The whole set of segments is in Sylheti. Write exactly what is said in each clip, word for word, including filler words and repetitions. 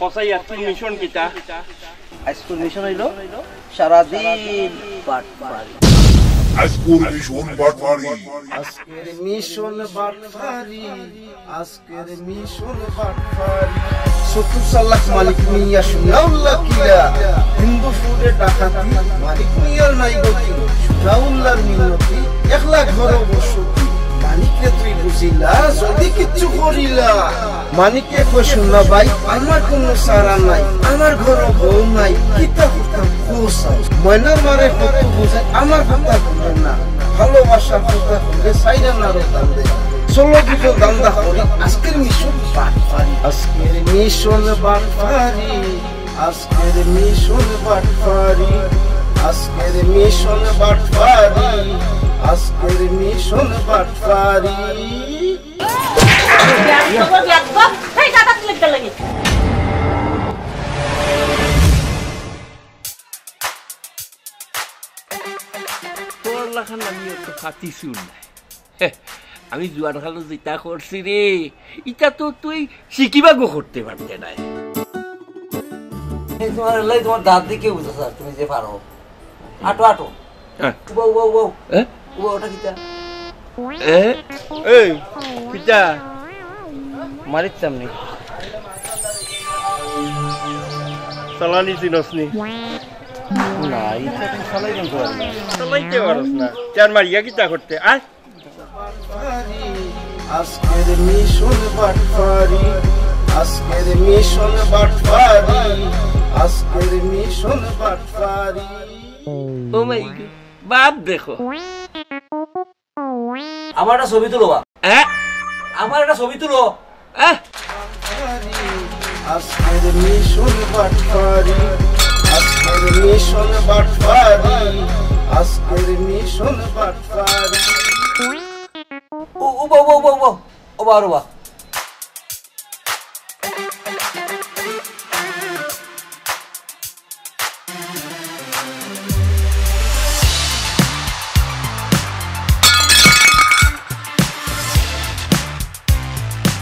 আচ্ছা, আজকুর মিশন কিতা? আজকুর মিশন অইলো সারাদিন বাটপারি। আজকুর মিশন বাটপারি। আজকের মিশন বাটপারি। আজকের মিশন বাটপারি। সত্তর সাল্লাক মালিক মিয়া সুনাউল্লাহ কিলা। হিন্দু ফুডে ডাকাতি, মালিক মিয়ার নাই গতি। সুনাউল্লাহর মিনতি, একলা ঘর বসতি। মানিকরে তুই বুঝিলা, যদি কিচ্ছু করিলা। মানিকে কয়, "শুন না ভাই, আমার কোনো সারা নাই, আমার ঘরো বউ নাই, কিতা করতাম কও চাও?" ময়নার মারে কত বুঝাই, আমার কথা বুঝে না, ভালোবাসার কথা বলে সাইরা না রতান দে। চলো দুজন ধান্দা করি, আজকের মিশন বাটপারি। আজকের মিশন বাটপারি, আজকের মিশন বাটপারি, আজকের মিশন বাটপারি, আজকের মিশন বাটপারি। বেয়াদব, বেয়াদব। এই গাদা তুলে গেল নাকি? তোর লাখান আমি একটু ফাতিছু না। হে, আমি জুয়ান খালো যেটা করছি রে, ইটা তো তুই শিকিবাগো করতে পারতে নাই। এই তোমার, এই তোমার দাঁত দিয়ে কেউ বুঝে স্যার, তুমি যে পারো। আটো, আটো। হ্যাঁ। উবাও, উবাও, উবাও। হ্যাঁ? উবাও, ওটা কিতা? এ? এই, কিতা? মারিতাম নি। চালানি চিনস নি? না, ইটা তো চালাই জানতে পারি না। চালাইতে পারস না। চার মারিয়া কিতা করতে? আয়। আজকের মিশন বাটপারি, আজকের মিশন বাটপারি, আজকের মিশন বাটপারি। ও মাই গড, বাপ দেখো। আমার একটা ছবি তুলো বা। হ্যাঁ? আমার একটা ছবি তুলো। হ্যাঁ? আজকের মিশন বাটপারি, আজকের মিশন বাটপারি, আজকের মিশন বাটপারি। ও, ও বা, ও বা, ও বা, ও বা। ও বা, ও বা।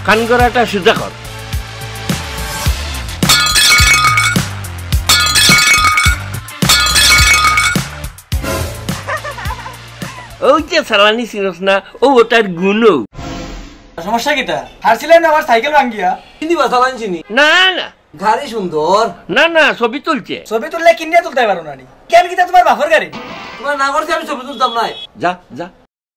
কান গড়াটা সুজা কর। ওই যে চালানি চিনস না, ও ওটার গুণও। সমস্যা কিতা? হারছিলেন না আমার সাইকেল ভাঙ্গিয়া? চিনি বা চালান চিনি। না, না। গাড়ি সুন্দর। না, না, ছবি তুলছে। ছবি তুললে কিনিয়া তুলতে পারো না নি? কেন কিতা তোমার বাপর গাড়ি? তোমার না করছে আমি ছবি তুলতাম নাই। যা, যা।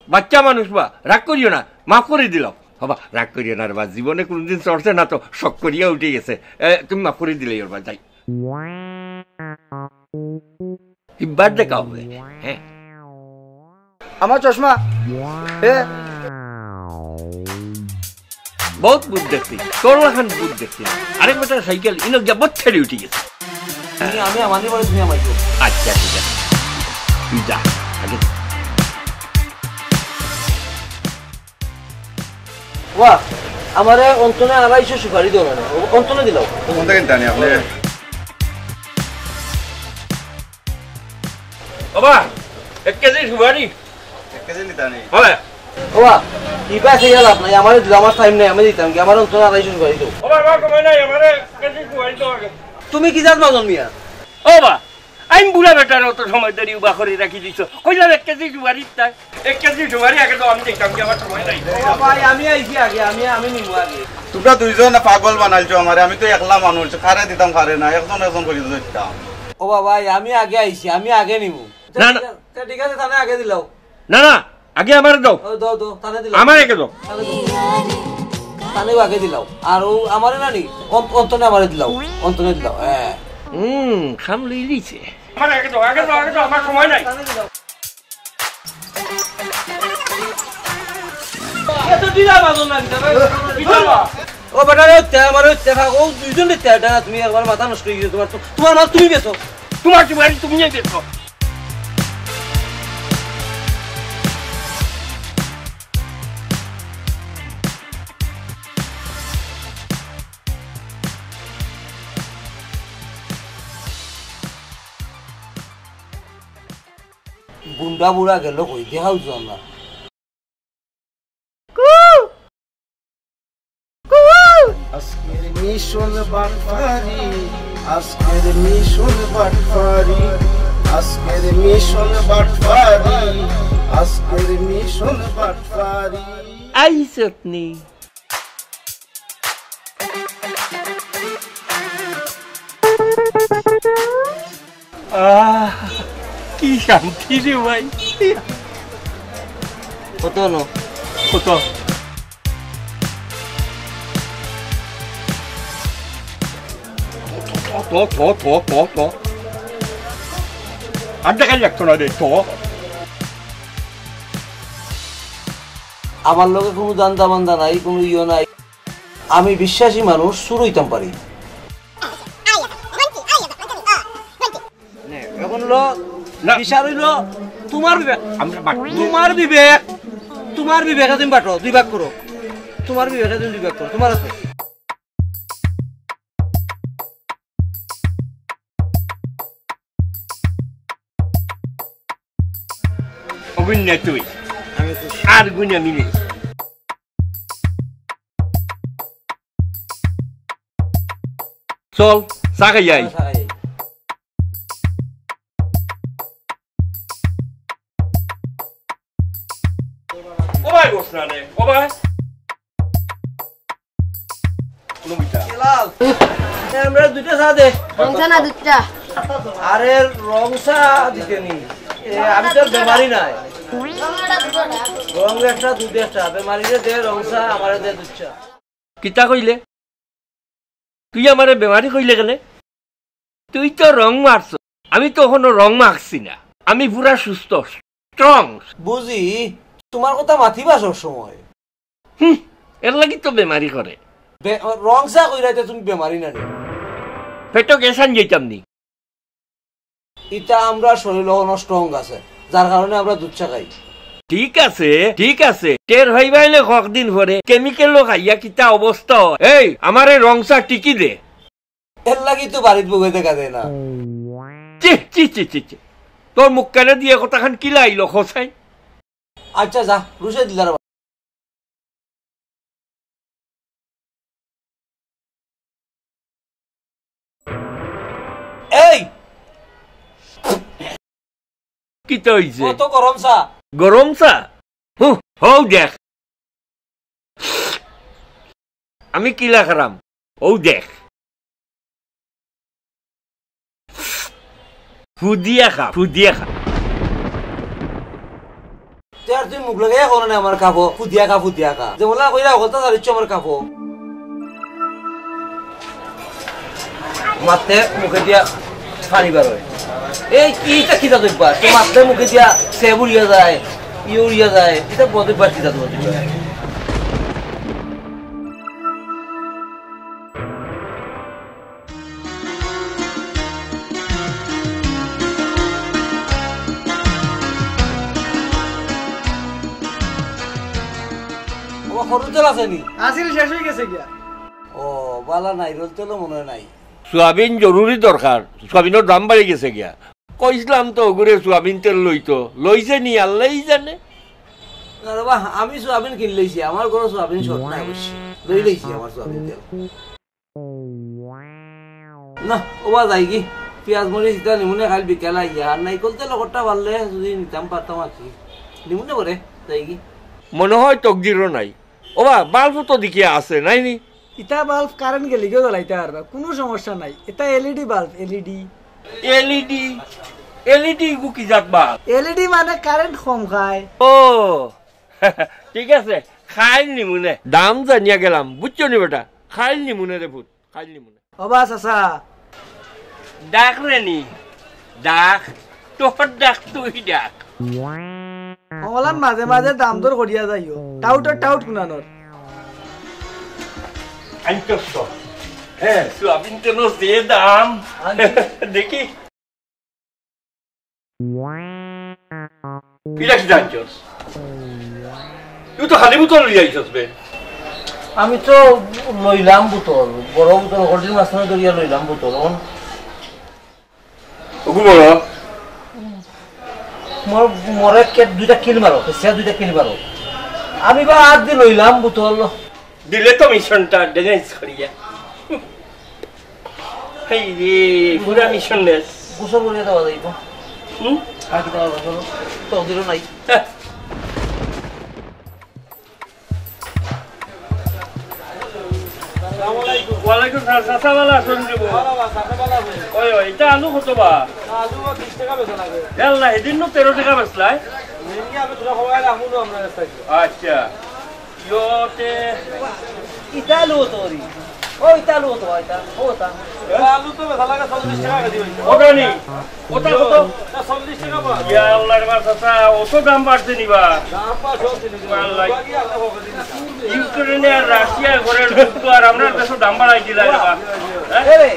বাচ্চা মানুষ বা, রাগ করিও না, মাফ করি দিলাম। বাবা, রাগ করিও না রে বা, জীবনে কোনোদিন চড়ছে না তো, শখ করিয়া উঠি গেছে। এ, তুমি মাফ করি দিলেই ওর বা, যাই। ইবার দেখা হবে। হ্যাঁ। আমার চশমা। এ? বহুত ভূত দেখছি, তোর লাখান ভূত দেখছি না। আরেক বেটার সাইকেল ইনো গিয়া বচ্চারি উঠি গেছে। তুমি আমি আমাদের বাড়ি, তুমি আমার কেউ। আচ্ছা, ঠিক আছে, তুই যা আগে। ওয়া, আমারে অন্তনে আড়াইশো সুপারি দিও না, অন্তনে দিলাও। কোনটা কিনতে আনি আপনি? বাবা, এক কেজি সুপারি। এক কেজি নিতে আনি? হয়। ওবা, ইবা আছে ইয়া লাভ নাই, আমারে দিলাও, আমার টাইম নাই, আমি দিতাম কি, আমার অন্তত আড়াইশো করে দিও। ওবা, আমার সময় নাই, আমারে এক কেজি সুপারি দাও আগে। তুমি কি জাত মাজন মিয়া? ওবা, আমি বুড়া বেটার অত সময় ধরি উবা করে রাখি দিছো। কইলাম এক কেজি সুপারি তাই। এক কেজি সুপারি আগে দাও, আমি দেখতাম কি, আমার সময় নাই। ও ভাই, আমি আইছি আগে, আমি, আমি নিব আগে। তোমরা দুইজন না পাগল বানাইছো আমারে, আমি তো একলা মানুষ, কারে দিতাম কারে না, একজন একজন করে দিতাম। ও বাবা, আমি আগে আইছি, আমি আগে নিব। না, না। তা ঠিক আছে, তানে আগে দিলাও। না, না, আগে আমারে দাও। ও, দাও, দাও, তানে দিলাও। আমার আগে দাও। তানে দাও। তানেও আগে দিলাও। আর ও আমারে না নি, অন-, অন্তনে আমারে দিলাও। অন্তনে দিলাও, হ্যাঁ। হুম, খাম লই লিছে। আমার আগে দাও, আগে দাও, আগে দাও, আমার সময় নাই। তানে দিলাও। এত ঢিলা বাঁধন না দিতে ভাই। ও বেটা রে, তে আমার ওই দেখা, ও দুইজন রে তে, এটা তুমি একবার মাথা নষ্ট হয়ে গেছে তোমার, তো-, তোমার মাল তুমি বেচো। তোমার কি বাড়ি তুমি নিয়ে বেচো? গুন্ডা বুড়া গেল কই, দেখাও তো আমরা। কু! কু! আজকের মিশন বাটপারি, আজকের মিশন বাটপারি, আজকের মিশন বাটপারি, আজকের মিশন বাটপারি। আইসত নি। আহ, কি শান্তি রে ভাই। কত হলো? কত? ত, ত, ত, ত, ত। আর দেখা যাচ্ছে না রে, ত। আমার লগে কোনো ধান্দা বান্দা নাই, কোনো ইয়ে নাই। আমি বিশ্বাসী মানুষ, চুর অইতাম পারি। নে, এখন হলো না। বিচার হইলো তোমার বিবেক। আমরা বাট-, তোমার বিবেক, তোমার বিবেকে তুমি বাটো, দুই ভাগ করো। তোমার বিবেকে তুমি দুই ভাগ করো, তোমার আছে। অগুইন নে তুই। আমি খুশি। আর গুইন আমি নে। চল, চা খাই আই। চা খাই আই। ও ভাই, বস না রে, ও ভাই। কোন বিচার? এ লাল, এ আমরা দুইটা চা দে। রং চা না দুধ চা? আরে রং চা দিতে নি। এ, আমি তো বেমারি নাই। রং একটা, দুধ একটা। বেমারিরে দে রং চা, আমারে দে দুধ চা। কিতা কইলে? তুই আমারে বেমারি কইলে কেনে? তুই তো রং মাখছস, আমি তো অখনো রং মাখছি না, আমি পুরা সুস্থ, strong। বুঝি, তোমার কথা মাতিবা সব সময়। হুম, এর লাগি তো বেমারি করে। বে-, রং চা কইরা ইতা তুমি বেমারি না রে। পেটো গ্যাস আন যাইতাম নি। ইতা আমরা শরীর অখনো strong আছে, যার কারণে আমরা দুধ চা খাই। ঠিক আছে, ঠিক আছে, টের হইবাইলে কয়েকদিন পরে chemical ও খাইয়া কিতা অবস্থা হয়। এই, আমারে রং চা টিকি দে। এর লাগি তো বাড়িত বউয়ে দেখা যায় না। চি, চি, চি, চি, চি। তোর মুখ কানে দিয়া কথাখান কিলা আইলো, খোসাই? আচ্ছা, যা, রুশে দিলার। এই! কিতা অইছে? কত গরম চা? গরম চা? হু, হউ দেখ। আমি কিলা খারাম? অউ দেখ। ফুদিয়া খা, ফুদিয়া খা। তে আর তুমি মুখ লাগাইয়া কও না আমার কাফো, ফুদিয়া খা, ফুদিয়া খা। যে মোলা কইরা হকলতা সারিচ্ছ আমার কাফো। মাতে মুখে দিয়া পানি বার হয়। এই কি, ইটা কিতা দেখবা? তো মাতে মুখে দিয়া সেব উড়িয়া যায়, ইয়ে উড়িয়া যায়। ইটা বদ অভ্যাস কিতা তোমার দেখবা? ও, খরচ তেল আছে নি? আছিল, শেষ হয়ে গেছে গিয়া। ও, বালা নাই, রোল তেলও মনে হয় নাই। সোয়াবিন জরুরি দরকার, সোয়াবিনর দাম বাড়ি গেছে গিয়া। কইছিলাম তো ওগুরে সোয়াবিন তেল লইতো, লইছে নি আল্লাহই জানে। না রে বা, আমি সোয়াবিন কিন লইছি, আমার ঘরে সোয়াবিন শর্ট নাই অবশ্য, লই লইছি আমার সোয়াবিন তেল। না, ওবা যাইগি, পিয়াজ মরিচ ইতা নিমুনে খাইল বিকালে আইয়া, আর নাইকল তেল অকটা পারলে যদি নিতাম পারতাম আর কি। নিমুনে করে যাইগি। মনে হয় তকদিরও নাই। ওবা, বাল্ব তো দেখিয়া আছে, নাই নি? ইতা বাল্ব কারেন্ট গেলে গিয়ে জ্বলাইতে পারবা, কোনো সমস্যা নাই। এটা LED bulb, LED. LED? LED গু কি জাত বাল্ব? এলইডি মানে কারেন্ট কম খায়। ও, ঠিক আছে, খাইল নিমুনে। দাম জানিয়া গেলাম, বুঝছো নি বেটা? খাইল নিমুনে রে পুত, খাইল নিমুনে। ও বা চাচা। ডাক রে নি, ডাক, তোর ডাক তুই ডাক। অমলান মাঝে মাঝে দাম দর করিয়া যাইও, টাউট আর টাউট কুনানোর। আনছস তো? হ্যাঁ, সোয়াবিন তেলর যে দাম। আনছি। দেখি। ইটা কিতা আনছস? তুই তো খালি বোতল লইয়া আইছস বে। আমি তো লইলাম বোতল, বড় বোতল, হলদির মাঝখানে ধরিয়া লইলাম বোতল। অখন ওগু বড়। মোর, মোরে কে দুইটা কিল মারো, সে দুইটা কিল মারো। আমি বা হাত দি লইলাম বোতল। দিলে তো মিশনটা ড্যামেজ করিয়া। এই রে, পুরা মিশন শেষ। গোসল করিয়া দেওয়া যাইব। হুম? আর কি দেওয়া যাইব? তকদিরও নাই। হ্যাঁ। ওয়ালাইকুম সালাম, চাচা ভালা আছইন নি? ওই, ওই, ইটা আলু কত বা? আলু বিশ টেকা বেচা লাগে। ইয়াল্লা, হিদিন নু তেরো টেকা বেচলায়। আচ্ছা। ইয়তে ইতা আলু তো রি। ও ইতা আলু তো, ইতা, ও তা। আলু তো বেচা লাগে চল্লিশ টেকা কেজি অইছে। ওটা নি? ওটা কত? ইটা চল্লিশ টেকা পাওয়া যায়। ইয়া আল্লাহ রে, চাচা, অত দাম বাড়ছে নি বা? দাম বাড়ছে, সব জিনিস। আল্লাহ। বাকি আল্লাহ ভোগে দিন। ইউক্রেনে আর রাশিয়ার ঘরের যুদ্ধ আর আমরার দেশো দাম বাড়াই দিলা রে বা। হ্যাঁ? এ রে,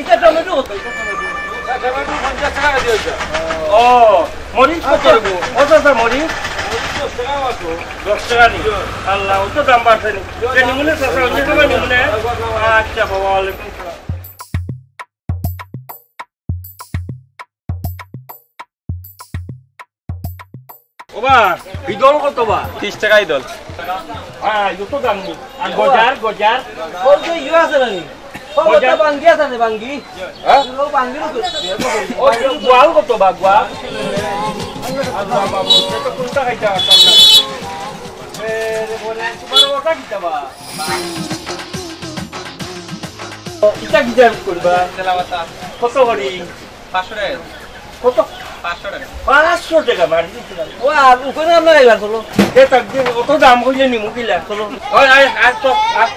ইটা টমেটো কত? ইটা টমেটো পঞ্চাশ টেকা কেজি অইছে। ও, মরিচ কত অইব? ও চাচা, মরিচ? মরিচ দশ টেকা মাত্র। দশ টেকা নি? আল্লাহ, অত দাম বাড়ছে নি? তে নিমুনে চাচা, অন্য সময় নিমুনে। আচ্ছা বাবা, ওয়ালাইকুম সালাম। ও বা, ইদল কত বা? ত্রিশ টেকা ইদল। হ্যাঁ, ইও তো দাম নি। আর গজার, গজার? ওই যে ইয়ে আছে না নি? ও, গজার? ওটা বাঙ্গি আছে না, বাঙ্গি? হ্যাঁ? ও বাঙ্গির উপরে। ও, গোয়াল কত বা, গোয়াল? আল্লাহ বাবু, সে তো কোনটা খাইতে পারতাম না। এ, রে বলে, তোমার ওটা কিতা বা? ইটা কিতা করবা? কত করি? পাঁচশো টাকা। কত? পাঁচশো টাকা। পাঁচশো টাকা মারি দিছিলাম। ও, আর ওখানে আমরা এবার চলো। এ, তার দিন অত দাম কইলে নিমু কিলা? চলো। ওই, আয়, আয় তো, আয়।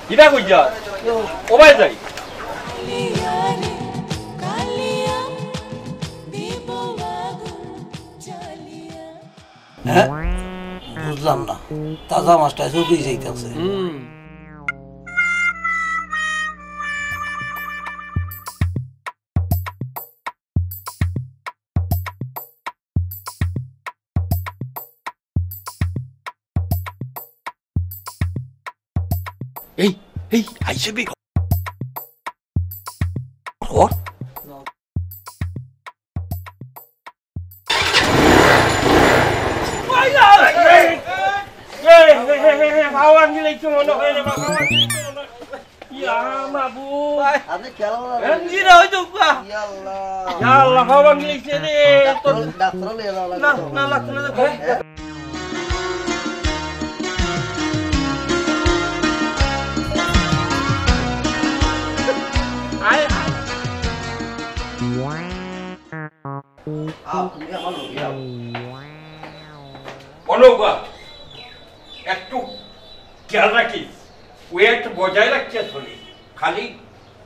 কিবা কই যাও? ও ভাই যাই। হ্যাঁ? বুঝলাম না। তাজা মাছটা চুপি যাইতাছে। হুম। এই, এই, আইছে বে। খবর? এই, এই, এই, এই, এই, ভাও আঙ্গি লাইছে মনে হয় রে, ভাও আঙ্গি লাইছে মনে হয়। ইয়া মাবুদ। আপনি খেয়াল করেন। এ, জি না, ওই তো, আহ। ইয়া আল্লাহ। ইয়া আল্লাহ, ভাও আঙ্গি লাইছে রে। ডাক্তার, ডাক্তার নিয়ে যাওয়া লাগবে। না, না, লাগতো না, লাগতো না। হ্যাঁ? আয়, আয়। আহ, তুমি আমার লগে আও। অনুপা, একটু খেয়াল রাখিস, ওয়েট বজায় রাখিয়া চলিস, খালি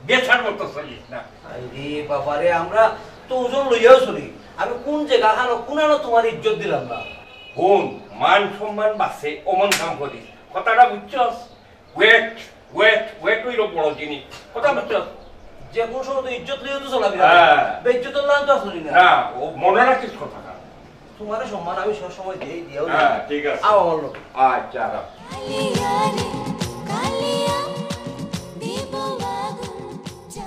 বেচার মতো চলিস না। আরে বাবা রে, আমরা তো ওজন লইয়াও চলি। আমি কোন জায়গা খানো, কোন আনো তোমার ইজ্জত দিলাম না? হুন, মান সম্মান বাঁচে, অমন কাম করিস, কথাটা বুঝছস? ওয়েট, ওয়েট, ওয়েট অইলো বড় জিনিস। কথা বুঝছস? যে কোনো সময় তো ইজ্জত লইয়া তো চলাফেরা করি। হ্যাঁ। বেইজ্জতর লাগান তো আর চলি না। না, ও মনে রাখিস কথাটা। তোমারে সম্মান আমি সব সময় দেই, দিয়াও দেই। হ্যাঁ, ঠিক আছে। আও আমার লগে। আচ্ছা, আও।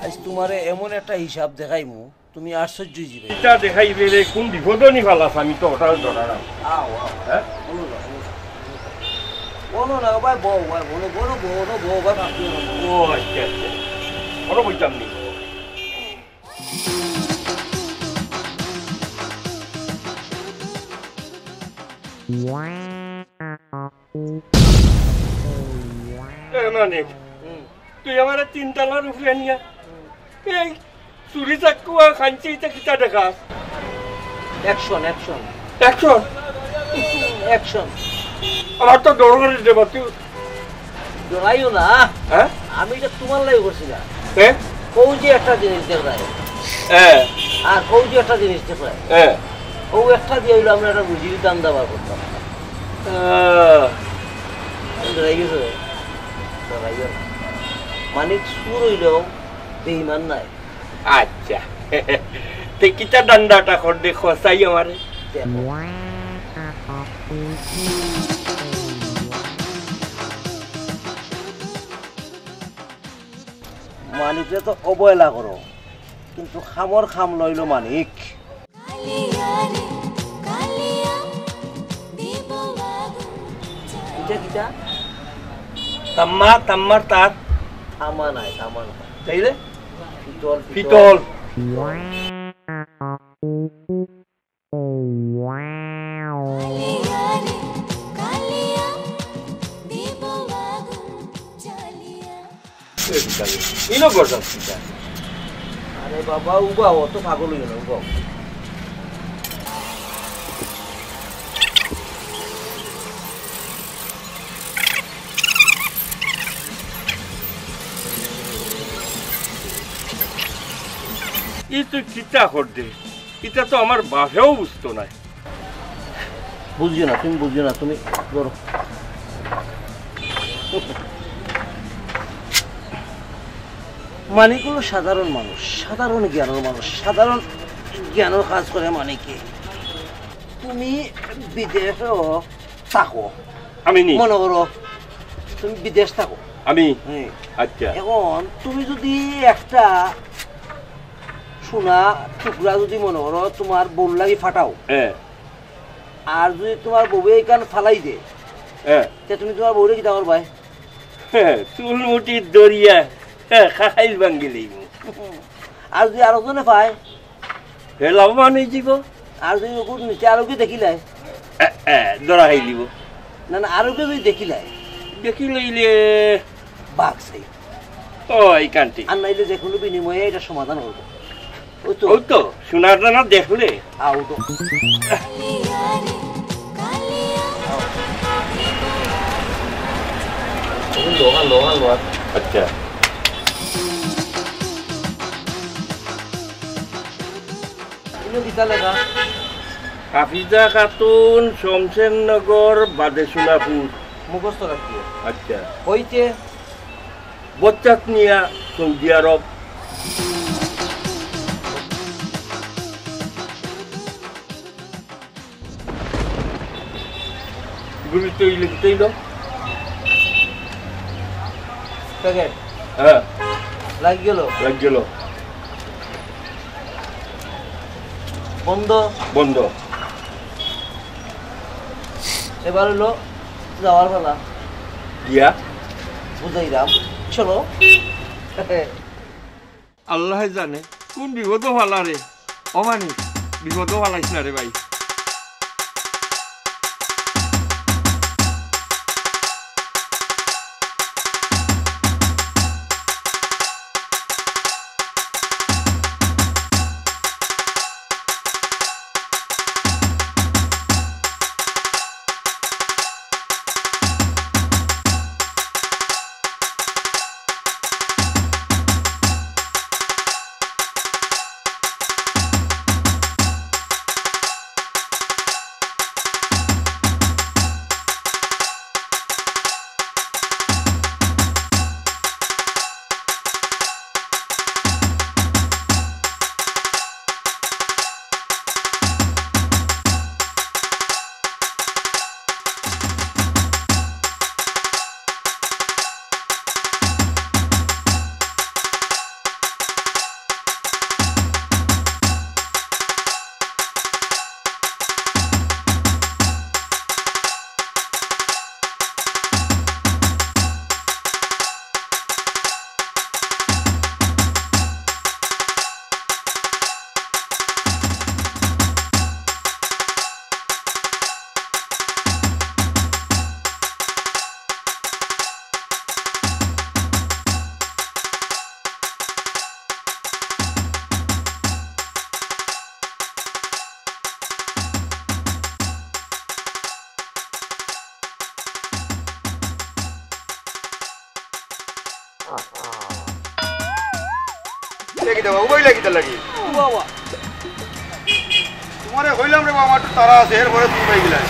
আইজ তোমারে এমন একটা হিসাব দেখাইমু, তুমি আশ্চর্য অইযিবায়। ইটা দেখাইবে রে, কোন বিপদো নি ফালাস, আমি তো ওটাও ধরা না। আও, আও। হ্যাঁ? বলো না, বলো না। বলো না, ভাই, বও, ভাই, বলো, বলো, বলো, বলো, ভাই, ভাবতে হবে। ও, আচ্ছা, আচ্ছা। বলো, বলতাম নি। এ, মানে, হুম। তুই আমারে তিন তলার উপরে নিয়া, হুম। এই চুরি চাক্কু আর খাঞ্চি ইটা কিতা দেখাস? Action, action. অ্যাকশন? অ্যাকশন। আমার তো ডর করে রে বা, তুই ডরাইও না। হ্যাঁ? আমি ইটা তোমার লাগি করছি না। হ্যাঁ? অউ যে একটা জিনিস দেখরায়। হ্যাঁ। আর অউ যে একটা জিনিস দেখরায়। হ্যাঁ। অউ একটা দিয়া অইলো আমরা একটা রুজির ধান্দা বার করতাম। আহ। ডরাই গেছো? ডরাইও না। মানিক চুর অইলেও বেইমান নায়। আচ্ছা। তে কিতা ধান্দাটা কর দেখো, চাই আমারে। দেখো। মানিকরে তো অবহেলা করো, কিন্তু খামর খাম লইল মানিক। ইটা কিতা? তাম্মা, তাম্মার তার। তামা নাই, তামা নাই। তাইলে? পিতল, পিতল। পিতল। এ ভিখারি, ইনো গর্জন কিতা? আরে বাবা, উবাও, অত পাগল অইও না, উবাও। ই তুই কিতা কররে? ইটা তো আমার বাপেও বুঝতো নায়। বুঝিও না, তুমি বুঝিও না, তুমি ধরো। মানিক অইলো সাধারণ মানুষ, সাধারণ জ্ঞানর মানুষ, সাধারণ জ্ঞানর কাজ করে মানিকে। তুমি বিদেশো থাকো। আমি নি? মনো করো, তুমি বিদেশ থাকো। আমি? হ্যাঁ। আচ্ছা। এখন তুমি যুদি একটা সোনা টুকরা যুদি মনো করো তুমার বউর লাগি ফাটাও, হ্যাঁ। আর যুদি তুমার বউয়ে ইখান ফালাই দে, হ্যাঁ। তে তুমি তুমার বউরে কিতা করবায়? হ্যাঁ, চুল মুঠি ধরিয়া, হ্যাঁ, খাইল ভাঙ্গি লইমু। আর যুদি আরোকজনে পায়? হে লাভবান অইযিবো। আর যুদি অগুর নিচে আরোকে দেখিলায়? এ, এ, ধরা খাইলিবো। না, না, আরোকে যুদি দেখিলায়? দেখি লইলে বাঘ চাই। ও, এই কান্তি। আর নাইলে যে কোনো বিনিময়ে ইটা সমাধান অইবো। অউ তো। অউ তো, সোনার দানা দেখলে। আউট। লোহা, লোহা, লোহা। আচ্ছা। ইনো কিতা লেখা? হাফিজা খাতুন, শমশেরনগর, বাদে সোনাপুর। মুখস্থ রাখিও। আচ্ছা। হইতে বচ্চাত নিয়া সৌদি আরব। গুলি তৈল, তৈল। প্যাকেট। হ্যাঁ। লাগ গেল। লাগ গেল। বন্ধ। বন্ধ। এবার অইলো যাওয়ার পালা। গিয়া? বুঝাইরাম। চলো। আল্লায় জানে কোন বিপদো ফালারে। ও মানিক, বিপদো ফালাইস না রে ভাই। ইলা কিতা বা, উবাইলা কিতার লাগি? ও বাবা। তুমারে কইলাম রে বাবা, আমার একটু তাড়া আছে, এরপরে তুমি উবাই গেলায়।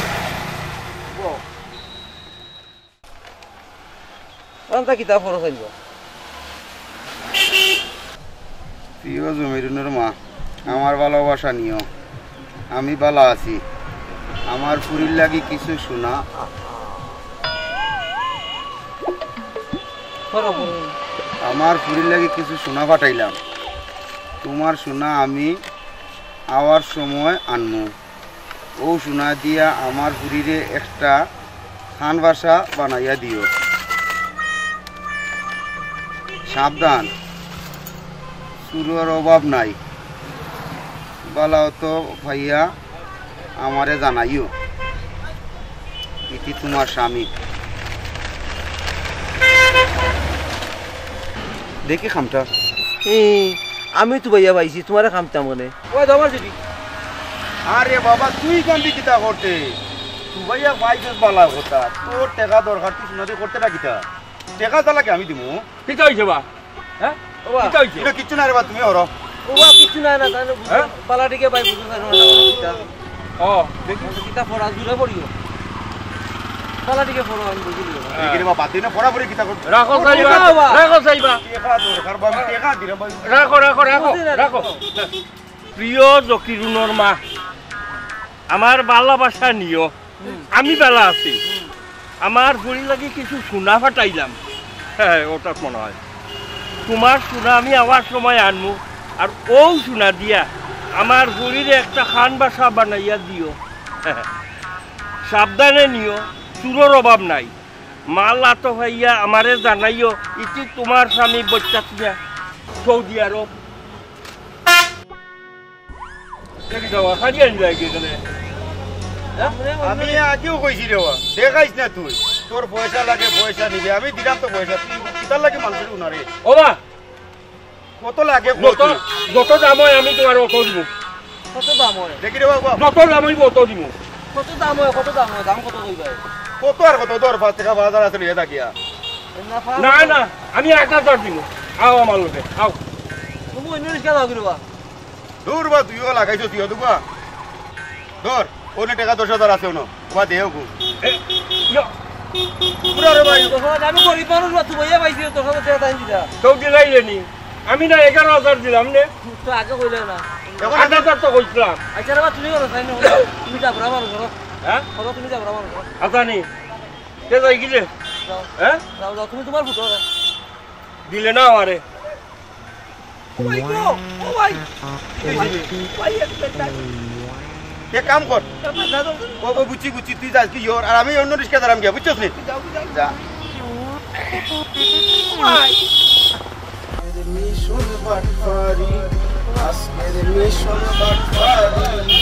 আনতা কিতা ফরজ আইব? প্রিয় জমিরুনের মা, আমার ভালোবাসা নিও। আমি ভালা আছি। আমার ফুরির লাগি কিছু সোনা, আমার ফুরির লাগি কিছু সোনা পাঠাইলাম। তুমার সোনা আমি আওয়ার সময় আনমু। অউ সোনা দিয়া আমার ফুরিরে একটা খান বাসা বানাইয়া দিও। সাবধান, চুরর অভাব নাই। বালা অত পাইয়া আমারে জানাইও, ইতি তুমার স্বামী। দেখি খামটা। এ, আমি তো ভাইয়া পাইছি, তুমারে খামতাম মনে। ওই দামার দিদি। আরে বাবা, তুই কান্দি কিতা করতে? তুই ভাইয়া পাইছস বালা কথা। তোর টেকা দরকার, তুই সোনাদি করতে না কিতা? টেকা চালাকে আমি দিমু। কিতা হইছে বা? হ্যাঁ? ওবা। কিতা হইছে? ইটা কিচ্ছু না রে বা, তুমি হরো। ওবা, কিচ্ছু না, না, জানো, বুঝো। হ্যাঁ? বালা টিকে ভাই, বুঝো, জানো, ওটা কোনো কিতা। ও। দেখি। কিতা পড়া, জুড়ে পড়িও। বালা টিকে পড়ো, আমি বুঝি লিও। হ্যাঁ। দেখি রে বা, বাদ দে না, পড়া পড়ি কিতা করতে? রাখো, ও, চাইবা। টেকা বা। রাখো, চাইবা। টেকা দরকার বা, আমি টেকা দিলাম বা। রাখো, রাখো, রাখো, বুঝি না, রাখো। রাখো। প্রিয় জকিরুনর মা, আমার ভালোবাসা নিও। হুম। আমি বালা আছি। হুম। আমার ফুড়ির লাগি কিছু সোনা ফাটাইলাম। হ্যাঁ, ওটা মনে হয়। তুমার সোনা আমি আওয়ার সময় আনমু। আর অউ সোনা দিয়া আমার ফুড়িরে একটা খান বাসা বানাইয়া দিও। সাবধানে নিও, চুরর অভাব নাই। মাল আতো পাইয়া আমারে জানাইও, ইতি তুমার স্বামী বচ্চা ছিয়া সৌদি আরব। দেখি যাওয়া, খালি আনি যায় কি এখানে? হ্যাঁ? আমি আগেও কইছি রে বা, দেখাইস না তুই। তোর পয়সা লাগে, পয়সা নিবি। আমি দিলাম তো পয়সা, তুই কিতার লাগি মানুষরে উনারে? ওবা, কত লাগে কত, কত? যত দাম হয় আমি তুমারে অত দিমু। কত দাম হয়? দেখি রে বাবা। যত দাম হইব অত দিমু। কত দাম হয়, কত দাম হয়? দাম কত কইবা? কত আর কত? ধর, পাঁচ টেকা, পাঁচ হাজার আছে, লইয়া থাকিয়া। না, না, আমি এক হাজার দিমু। আও আমার লগে, আও। তুমি অন্য রিক্সা যাও কি রে বা? দূর বা, তুইও লাগাইছো, তুইও দুবা। ধর, অনে টেকা দশ হাজার আছে অনো। ওবা দে ওগু। এ, ইয়ো। পুরা রে ভাই। দশ হাজার, আমি গরিব মানুষ বা, তুই বইয়া পাইছি, দশ হাজার টেকা তাই দিতা। তো দিলাই রে নি। আমি না এগারো হাজার দিলাম নে। তো আগে কইলে না। এখন আট হাজার তো কইছিলাম। আচ্ছা রে বা, তুমি করো, তাই না? তুমি যাবরা মারো, ধরো। হ্যাঁ? ধরো, তুমি যাবরা মারো, ধরো। আচ্ছা নি। কে যাই গিলে? যাও। হ্যাঁ? যাও, যাও, তুমি তুমার ফুটো। দিলে না আমারে। ও ভাই গো, ও ভাই। ভাই, এক মিনিট, এক মিনিট। এক কাম কর। এক মিনিট, দাঁড়াও। ও, ও, বুঝছি, বুঝছি, তুই যাস কি ওর, আর আমি অন্য রিক্সা ধরাম গিয়া, বুঝছস নি? যাও, যাও। যা। ও ভাই। মিশন বাটপারি, আজকের মিশন বাটপারি,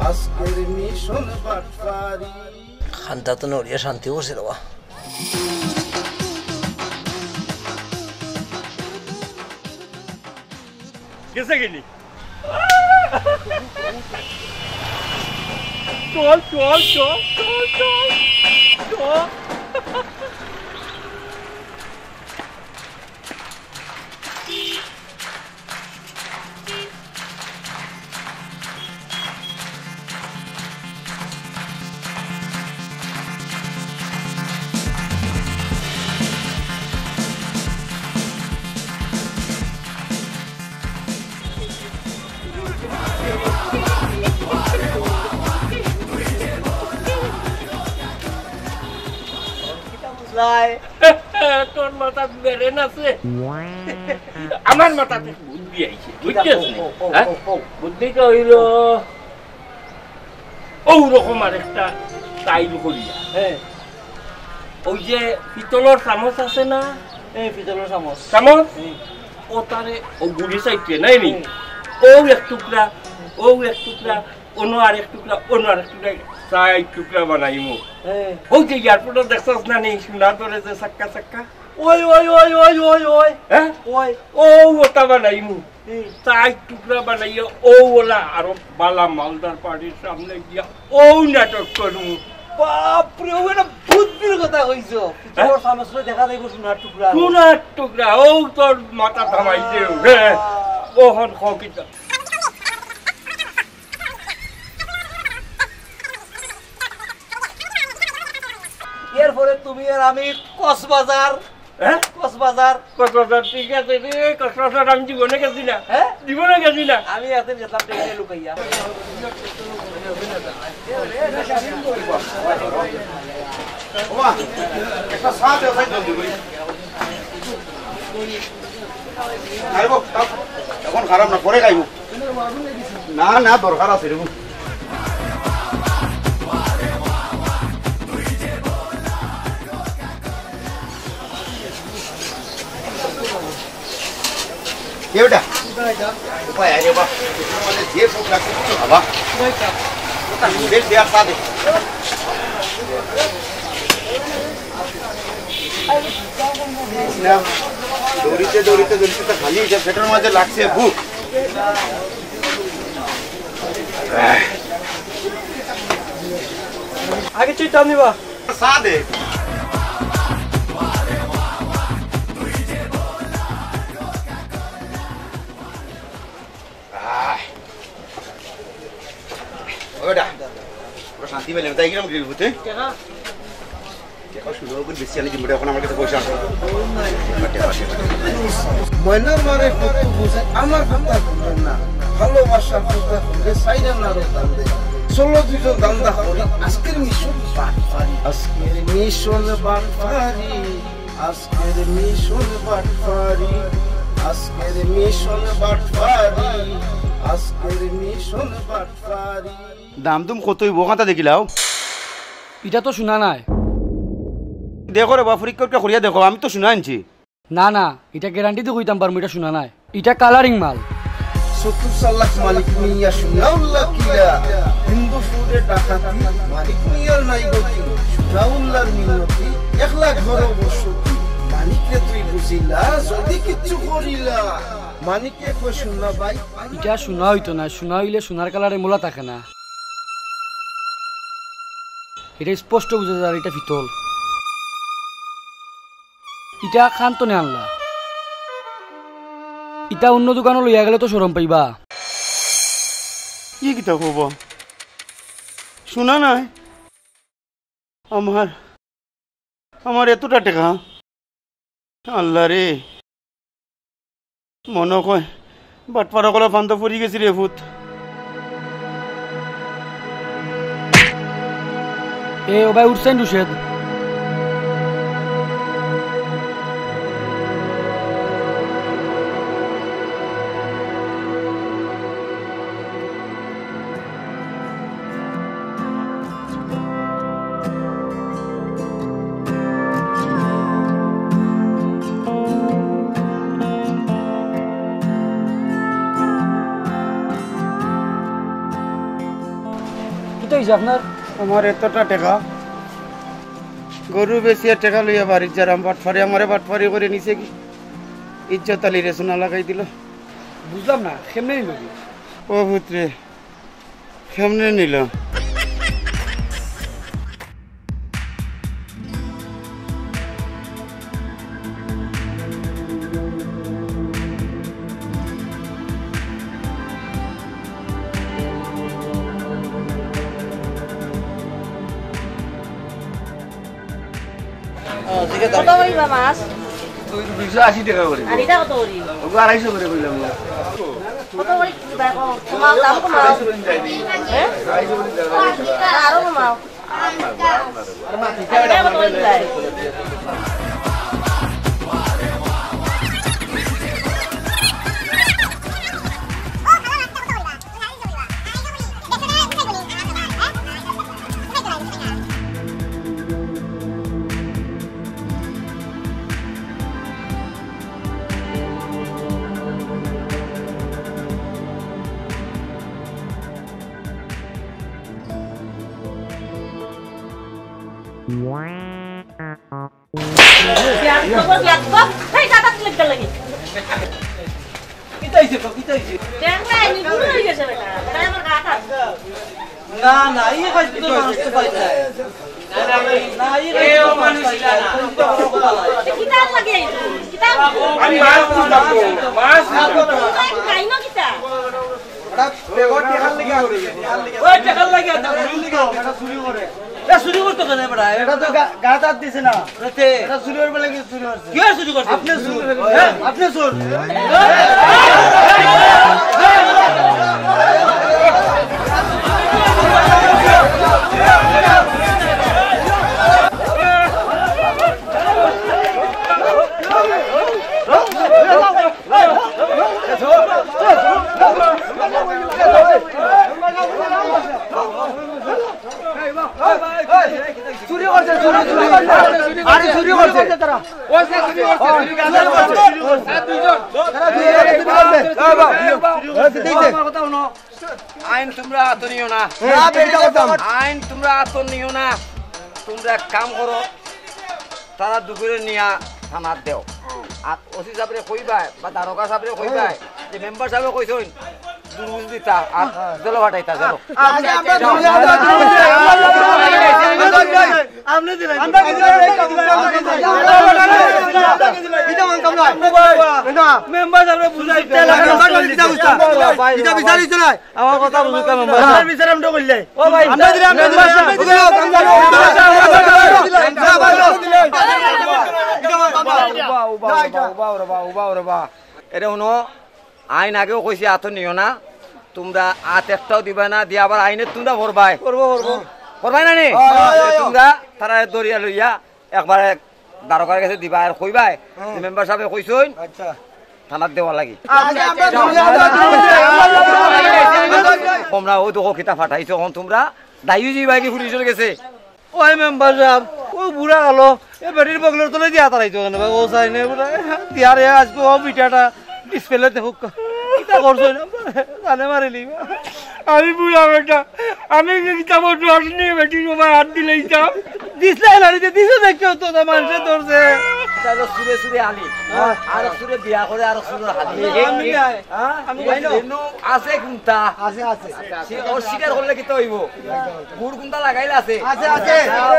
আজকের মিশন বাটপারি। খান্দা তো নড়িয়া শান্তি করছে রে বা। গেছে গেলি। চল, চল, চল। তোর মাথাত বেরেন আছে? আমার মাথাত বুদ্ধি আইছে, বুঝছস নি? ও, ও, ও, হ্যাঁ? ও, ও। বুদ্ধিটা হইল অউ রকম আরেকটা style করিয়া। হ্যাঁ। ওই যে পিতলর চামচ আছে না? হ্যাঁ, পিতলর চামচ। চামচ? হ্যাঁ। ও তারে ও গুড়ি চাইতে নাই নি? হ্যাঁ। ও এক টুকরা, ও এক টুকরা, অন্য আরেক টুকরা, অন্য আরেক টুকরা, চার টুকরা বানাইমু। হ্যাঁ। ওই যে এয়ারপোর্টে দেখছস না নি, সোনা ধরে যে চাক্কা চাক্কা? ওই, ওই, ওই, ওই, ওই, ওই। হ্যাঁ? ওই। ও ওটা বানাইমু। হুম। চার টুকরা বানাইয়া ও ওলা আরো বালা মালদার পার্টির সামনে গিয়া ও নাটক করমু। বাপরে, ও একটা বুদ্ধির কথা কইছো। হ্যাঁ? তোর সামনে দেখা যাইব সোনার টুকরা। সোনার টুকরা, ও তোর মাথা থামাইছে। হ্যাঁ। ও হন খকিত। এরপরে তুমি আর আমি কক্সবাজার। হ্যাঁ? কক্সবাজার। কক্সবাজার, ঠিক আছে রে, কক্সবাজার আমি জীবনে গেছি না। হ্যাঁ? জীবনে গেছি না। আমি একদিন গেছিলাম ট্রেনে লুকাইয়া। ওমা, একটা চা দে ভাই, জলদি করি। খাইব, খাও। এখন খারাপ না, পরে খাইব। না, না, দরকার আছে রে। এ বেটা, উপায় আরে বা। যে ভোক লাগছে, বাবা। বেশ, দে আর চা দে। না, দৌড়িতে, দৌড়িতে, দৌড়িতে তো খালি যে পেটের মাঝে লাগছে ভুক। আগে তুই চা নিবা। চা দে। আহ। ও বেটা, ওরা শান্তি পেলে, তাই কিরম grill বুঝতে? দেখো, সুন্দর করে বেশি আনি জিমটা, এখন আমার কাছে পয়সা আছে। ময়না মারে কত বুঝে, আমার কথা বুঝে না। ভালোবাসার কথা বুঝে, সাইরা না রে কান্দে। চলো দুইজন ধান্দা করি, আজকের মিশন বাটপারি। আজকের মিশন বাটপারি, আজকের মিশন বাটপারি, আজকের মিশন বাটপারি, আজকের মিশন বাটপারি। দাম দুম কত অইবো, ওখানটা দেখিলাও। ইটা তো শুনা নাই। দেখো রে বা, পরীক্ষা উরীক্ষা করিয়া দেখো, আমি তো শুনা আনছি। না, না, ইটা guarantee দি কইতাম পারমু, ইটা শুনা নাই। ইটা colouring মাল। চতুর চালাক মানিক মিয়া শুনাউল্লা কিলা, হিন্দু ফুরে ডাকাতি, মানিক মিয়ার নাই গতি, শুনাউল্লার মিনতি, একলা ঘর বসতি, মানিকরে তুই বুঝিলা, যদি কিচ্ছু করিলা, মানিকে কয় শুনলা ভাই। ইটা শুনা অইতো না, শুনা অইলে সোনার কালারে মোলা থাকে না। ইটা স্পষ্ট বুঝা যার, ইটা পিতল। ইটা কান্তনে আনলা। ইটা অন্য দোকানো লইয়া গেলে তো শরম পাইবা। ই কিতা কবা? শুনা নাই? আমার, আমার এতটা টেকা? আল্লাহ রে, মনো কয় বাটপার অকলর ফান্দো পড়ি গেছি রে পুত। এ, ও ভাই, উঠছেন রুশেদ? কিতা অইছে আপনার? আমার এতটা টেকা, গরু বেচিয়া টেকা লইয়া বাড়িত যারাম, বাটপারে আমারে বাটপারি করি নিছে গি, ইজ্জত আলিরে চুনা লাগাই দিল। বুঝলাম না, কেমনে নিল গি? ও পুতরে, কেমনে নিল? কত করি বা মাছ? দুইশো আশি টেকা করি। আর ইটা কত করি? ওগু আড়াইশো করি কইলাম না। কত করি? কমাও, দাম কমাও। হ্যাঁ? আরো কমাও। আর ইটা কত করি দিলাই? কিতা অইছে গো, কিতা অইছে? দেখ না, এমনি বুড়ো অই গেছে বেটা। বেটা আমার গা হাত। না, না, ই কাজ তো মানুষ তো পাই না। না, ই কাজ তো মানুষ পাই না। এ কিতা লাগে? কিতা? আমি মাছ তুলতাম তো, মাছ তুলতাম। খাই না কিতা? ওটা বেগর টেকার লাগি আছে। ওই টেকার লাগি আছে, চুরি করে। এ চুরি করতো কেনে বেটা? এটা তো গা-, গাত হাত দিছে না। এতে এটা চুরি করবে লাগি চুরি করছে। কে চুরি করছে? আপনি চুর। হ্যাঁ? আপনি চুর। চুরি করছে, চুরি, চুরি করছে। আরে চুরি করছে তারা। ওই যে চুরি করছে, চুরি করছে। তারা দুইজন। তারা দুইজন চুরি করছে। তোমরা আতো নিও না। হ্যাঁ, আপনি এটা করতাম। আইন তোমরা আতো নিও না। তোমরা এক কাম করো, তারা দুপুরে নিয়া থানাত দেও। আর ওসি সাহেবরে কইবায় বা দারোগা সাহেবরে কইবায় যে মেম্বার সাহেবে কইছইন দুরুজ দিতা আর জেলো ফাটাইতা, জেলো। আপনি আমরা দুরুজ দিতা। আপনি দিলেন। আমরা দিলাম, এই কাজ দিলাম। এটা মানতাম না। না। মেম্বার সাহেবরে বুঝাইতে। মেম্বার সাহেবরে দিতে বুঝতাম। এটা বিচার হইতো না। আমার কথা বুঝতাম, মেম্বার সাহেব। বিচার আমরা করলে। ও ভাই, আমরা দিলাম, আমরা দিলাম। এরে হুনো, আইন আগেও কইছি, আতো নিও না। তোমরা আত একটাও দিবা না, দিয়া আবার আইনে তোমরা ভরবায়। করবো, করবো। ভরবায় না নি? তোমরা তারা দরিয়া লইয়া একবারে দারোগার গেছে দিবা আর কইবায় যে মেম্বার সাহেবে কইছইন আচ্ছা। থানাত দেওয়া লাগি। আচ্ছা, আচ্ছা, আচ্ছা। তোমরা ওই দেখো কিতা ফাটাইছো, এখন তোমরা দায়ী যাইবায় কি পুলিশর গেছে? ওই মেম্বার সাহেব, ও বুড়া হলো, এ বেটির বগলর তলে দিয়া তারাইতো কেনে বা? ও চাই না বুড়া, দিয়ারে আজকে ও বিটাটা ডিসপ্লে দেখুক। কিতা করছো না? জানে মারিলি। আমি বুড়া বেটা, আমি কি কিতা বলছো? আসলে বেটির সময় হাত দিলে দিতাম। দিসলাই লাড়িতে দিছে দেখছো তো, তা মানুষে ধরছে। তাহলে সুরে সুরে আলি, আর সুরে বিয়া করে আর সুরে হালি। আমি নাই। হ্যাঁ? আমি এই যাই না। জেনু আছে কোনটা? আছে, আছে। সে অস্বীকার করলে কিতা অইবো? গুড় কোনটা লাগাইল আছে? আছে, আছে। যাও,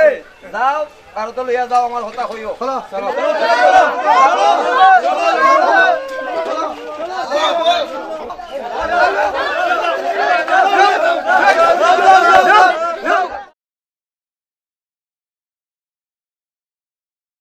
যাও, কারো তো লইয়া যাও, আমার কথা কইও। চলো, চলো।